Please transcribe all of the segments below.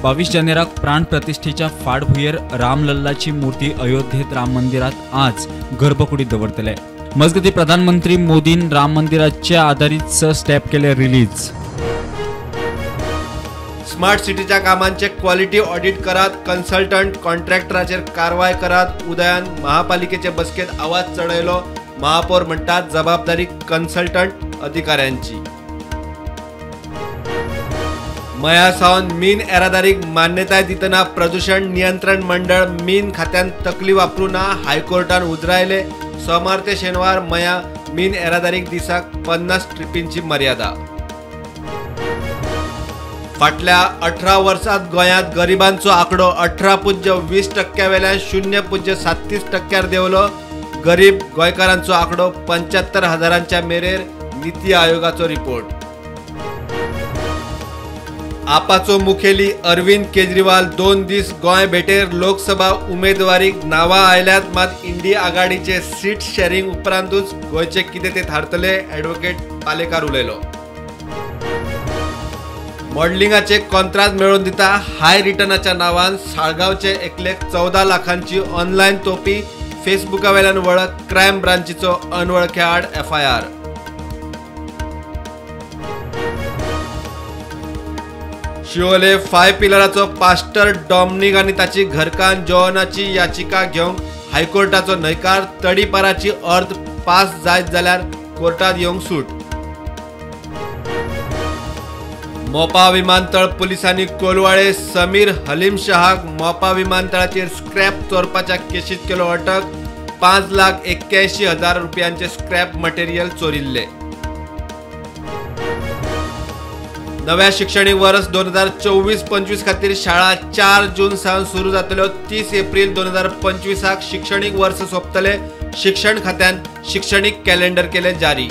22 जानेराक प्राण प्रतिष्ठेच्या फाटभुंयेर रामलल्लाची मूर्ती अयोध्येत राम मंदिरात आज गर्भकुडीत दवरतले। मजगती प्रधानमंत्री मोदीन राम मंदिराच्या आधारित 6 स्टेप केले रिलीज। स्मार्ट सिटीच्या कामांचे क्वालिटी ऑडिट करात, कन्सल्टंट कॉन्ट्रॅक्टराचेर कारवाय करात। उदयान महापालिकेचे बसकेत आवाज चढयलो। महापौर म्हणटात जबाबदारी कन्सल्टंट अधिकाऱ्यांची। मया सावन मीन येरादारीक मान्यताय दितना प्रदूषण नियंत्रण मंडळ मीन खात्यान तकली वापरू ना, हायकोर्टान उजरायले। सोमार ते शेनवार मया मीन येरादारीक दिसाक 50 ट्रिपींची मर्यादा। फाटल्या 18 वर्सांत गोंयांत गरिबांचो आंकडो 18.20% वेल्यान 0.37% देंवलो। गरीब गोंयकारांचो आंकडो 75 हजारांच्या मेरेर, नीती आयोगाचो रिपोर्ट। आपाचो मुखेली अरविंद केजरीवाल 2 दीस गोंय भेटेर, लोकसभा उमेदवारीक नांवां आयल्यात, मात इंडी आघाडीचे सीट शेअरिंग उपरांतूच गोंयचे कितें ते थारतले, ॲडव्होकेट पालेकार उलयलो। मॉडलिंगाचे कॉन्त्रात मेळोवन दिता हाय रिटर्नाच्या नांवान साळगांवचे एकलेक 14 लाखांची ऑनलायन तोपी, फेसबुका वेल्यान वळख, क्रायम ब्रांचीचो अनवळख्या आड एफआयआर। शिवोले 5 पिलराचो पास्टर डॉमनिक आनी ताची घरकान्न जॉनाची याचिका घेवंक हायकोर्टाचो न्हयकार, तडीपाराची अर्द पास जायत जाल्यार कोर्टात येवंक सूट। मोपा विमानतळ पुलिसांनी कोलवाळे समीर हलीम शहाक मोपा विमानतळाचेर स्क्रॅप चोरपाच्या केशीत केलो अटक, 5,81,000 रुपयांचे स्क्रॅप मटेरियल चोरिल्ले। नव्या शिक्षणीक वर्स 2024-25 खातीर शाळा 4 जून सावन सुरू जातल्यो। 30 एप्रील 2025 शिक्षणीक वर्स सोंपतले। शिक्षण खात्यान शिक्षणीक कॅलेंडर केले जारी।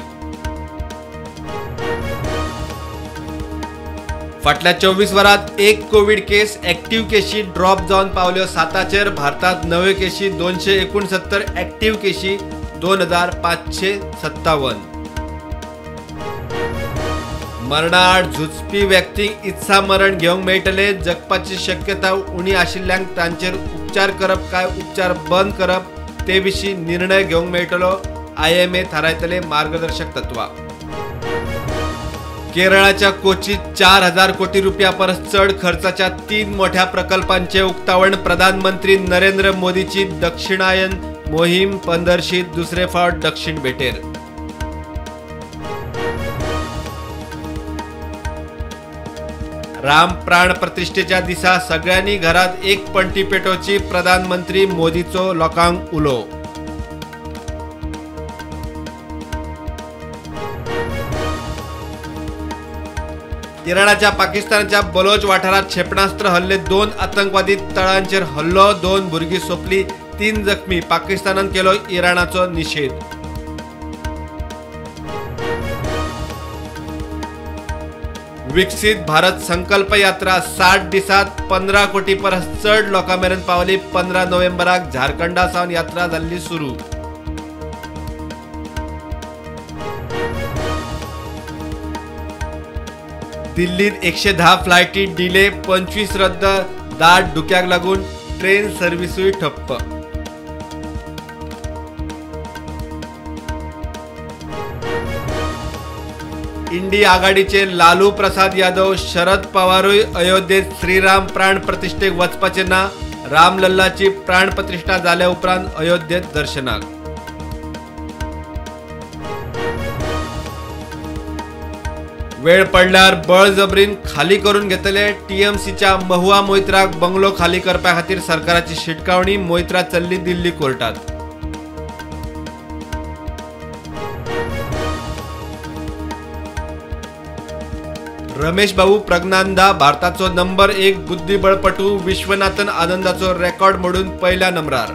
फाटल्या 24 वरांत 1 कोवीड केस, ऍक्टिव्ह केशी ड्रॉप जावन पावल्यो 7चेर। भारतात नव्यो केशी 269, ऍक्टिव्ह केशी 2557। मरणाआड झुजपी व्यक्तींक इत्सा मरण घेवंक मेळटले। जगपाची शक्यता उणी आशिल्ल्यांक तांचेर उपचार करप काय उपचार बंद करप ते विशीं निर्णय घेवंक मेळटलो। आयएमए थारायतले मार्गदर्शक तत्वां। केरळाच्या कोचीत 4000 कोटी रुपया परस चड खर्चाच्या 3 मोठ्या प्रकल्पांचे उक्तावण। प्रधानमंत्री नरेंद्र मोदीची दक्षिणायन मोहीम पंदरशीत दुसरे फावट दक्षिण भेटेर। राम प्राण प्रतिष्ठेच्या दिसा सगळ्यांनी घरात एक पणटी पेटोवची, प्रधानमंत्री मोदीचो लोकांक उलो। इराणाच्या पाकिस्तानाच्या बलोच वाठारात क्षेपणास्त्र हल्ले, 2 आतंकवादी तळांचेर हल्लो, 2 भुरगीं सोंपली, 3 जखमी। पाकिस्तानान केलो इराणाचो निषेध। विकसित भारत संकल्प यात्रा 60 दिसात 15 कोटी परस चड लोकां मेरेन पावली। 15 नोव्हेंबराक झारखंडा सावन यात्रा जाल्ली सुरू। दिल्लीत 110 फ्लायटी डिले, 25 रद्द, दाट धुक्याक लागून ट्रेन सर्व्हिसूय ठप्प। इंडी आघाडीचे लालू प्रसाद यादव, शरद पवारूय अयोध्येत श्रीराम प्राण प्रतिष्ठेक वचपाचे ना। रामलल्लाची प्राण प्रतिष्ठा जाल्या उपरांत अयोध्येत दर्शनाक। वेळ पडल्यार बळजबरीन खाली करून घेतले। टीएमसीच्या महुआ मोहित्राक बंगलो खाली करपा खातीर सरकाराची शिटकावणी, मोहित्रा चल्ली दिल्ली कोर्टात। रमेश बाबू प्रज्ञानंदा भारताचो नंबर 1 बुद्धिबळपटू, विश्वनाथन आनंदाचो रेकॉर्ड मोडून पहिल्या नंबरार।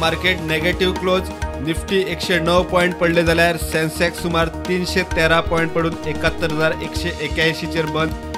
Market negative close, Nifty 109 point पडले जाल्यार सेन्सेक्स सुमार 313 पॉयंट पडून 71,181 चेर बंद।